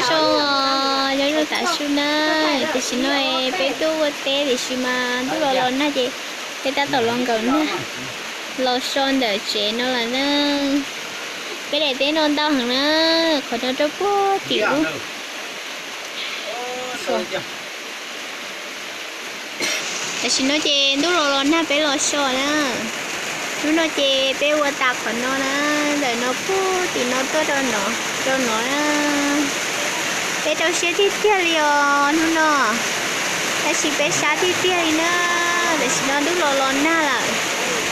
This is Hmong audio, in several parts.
So, nyob zoo tav su na, tam sim no peb tuaj ua teb tiam sis mas ntuj los los nag ces peb tab tom los nkaum nag los so ntawm tsev no lawm na. Peb daim teb no ntau heev na, qhov no rau puag tim ub. Tam sim no ces ntuj los los nag peb los so na. Hnub no ces peb ua tas qhov no na, ntawm no puag tim no tuaj rau no, rau no na. Peb rau siab tiag tiag li os hnub no, tab sis peb sab tiag tiag li na. Tam sim no ntuj los los nag lawm,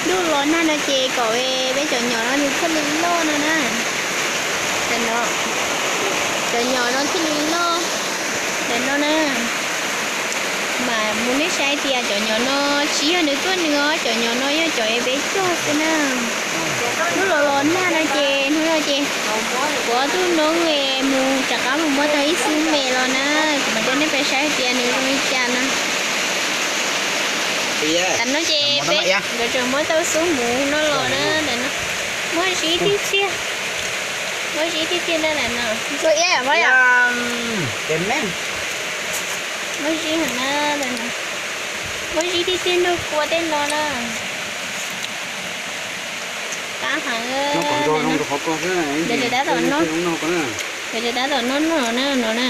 ntuj los nag no ces kom peb cov nyom no nws thiaj li loj no na. Cov nyom no thiaj li loj ntawm no na. Mas mus nej saib tias cov nyom no tsis yog nws tuaj nws os, cov nyom no yog cov peb cog xwb na. Hnub los los nag no ces hnub no ces kuv ob tug noob mus rov qab mus muab tau ib xub me los na, kuv mam coj nej peb saib tias nws zoo li cas na. Tam no ces peb nkawd tseem muab tau xub hmuv no los na, muaj zib tiag tiag, muaj zib tiag tiag na, tam no. Muaj zib heev na, muaj zib tiag tiag nrog kua tej no na. Qab heev. Nkawd tseem tab tom noj, nkawd tseem tab tom noj noj no na.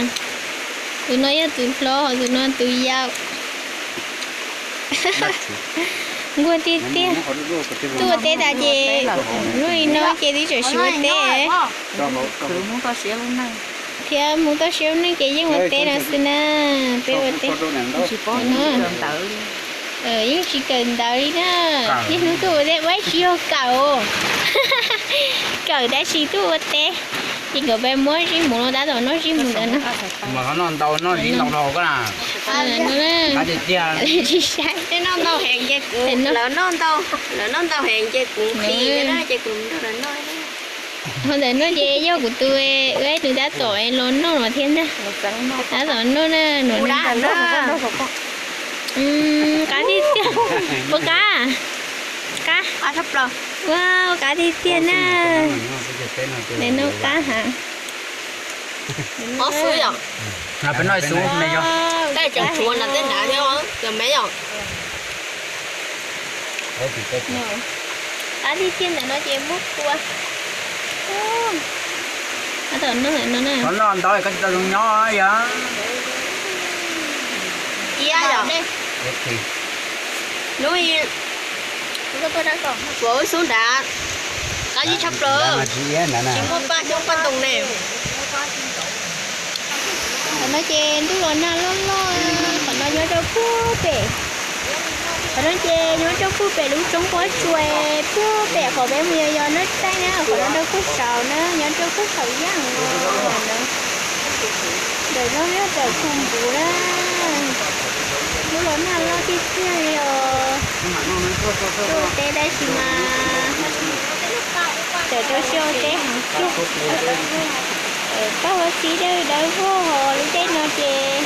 Tus no yog tus hlob, tus no tus yau. Nquag tiag tiag. Tuaj ua teb tas ces lub li no ces twb tseem siv ua teb thiab, mus toj siab lub neej ces yeej ua teb no xwb na. Peb ua teb yeej tsis kawm ntawv li na. Niaj hnub tuaj ua teb, ua tsis yog kawm, kawm tab sis tuaj ua teb. Ces nkawd peb muab zib hmuv no tab tom noj zib hmuv ntawd na. Tsis saib, lawv noj ntau heev ces kuv nqhis na, ces kuv nrog lawv noj. Ho ntawm no ces yog kuv tus, nws tab tom los noj no thiab ntag. Tab tom noj na, no na. Qab tiag tiag. Ua qab, qab, ua qab tiag tiag na. Ntawm no qab heev. Ob xub yom. Peb noj ib xub me yog. Tej tseem tshuav nram tej nrad thiab, yog me yom. Qab tiag tiag, ntawm no ces muaj kua. Tab tom noj ntawm no na. Qhov noj ntau koj tsis tau zoo nyob yog. Iab yom. Hnub i, kuv ib xub nrad, qab zib tshaj plaws, tsis muaj paj xyoob paj ntoo ne. Qhov no ces ntuj los nag loj loj, qhov no nyob rau puag pem. Qhov no ces nyob rau puag pem lub roob pob tsuas, puag pem qhov peb mus yos yos noj tsaij na, qhov no rau puag saud na, nyob rau puag saud yaj no. Ntawm no yog ntawm khu npuv na. Ntuj los nag loj tiag tiag li os. Tuaj ua teb tab sis mas tseem rau siab ua teb heev tiag. Paj huab xib dawb dawb vog, lub caij no ces,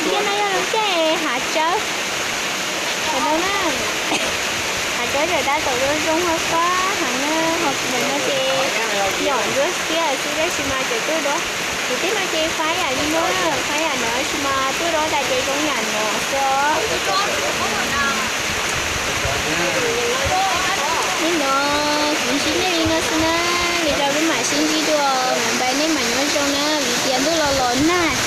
caij no yog lub caij hav tsawb. Qhov no na, hav tsawb tseem tab tom zoo zoo, ho fab heev na, ho ntawm no ces yom ntsuab xiab xwb tab sis mas tseem tuaj dob. Ces tej no ces fab yam li no, fab yam no tab sis mas tuaj dob tas ces zoo yam no xwb os. Nim no kuv ntsib nej li no xwb na, lwm zaus peb mam sib ntsib dua, mam npais nej mam nyob zoo na, vim tias ntuj los los nag.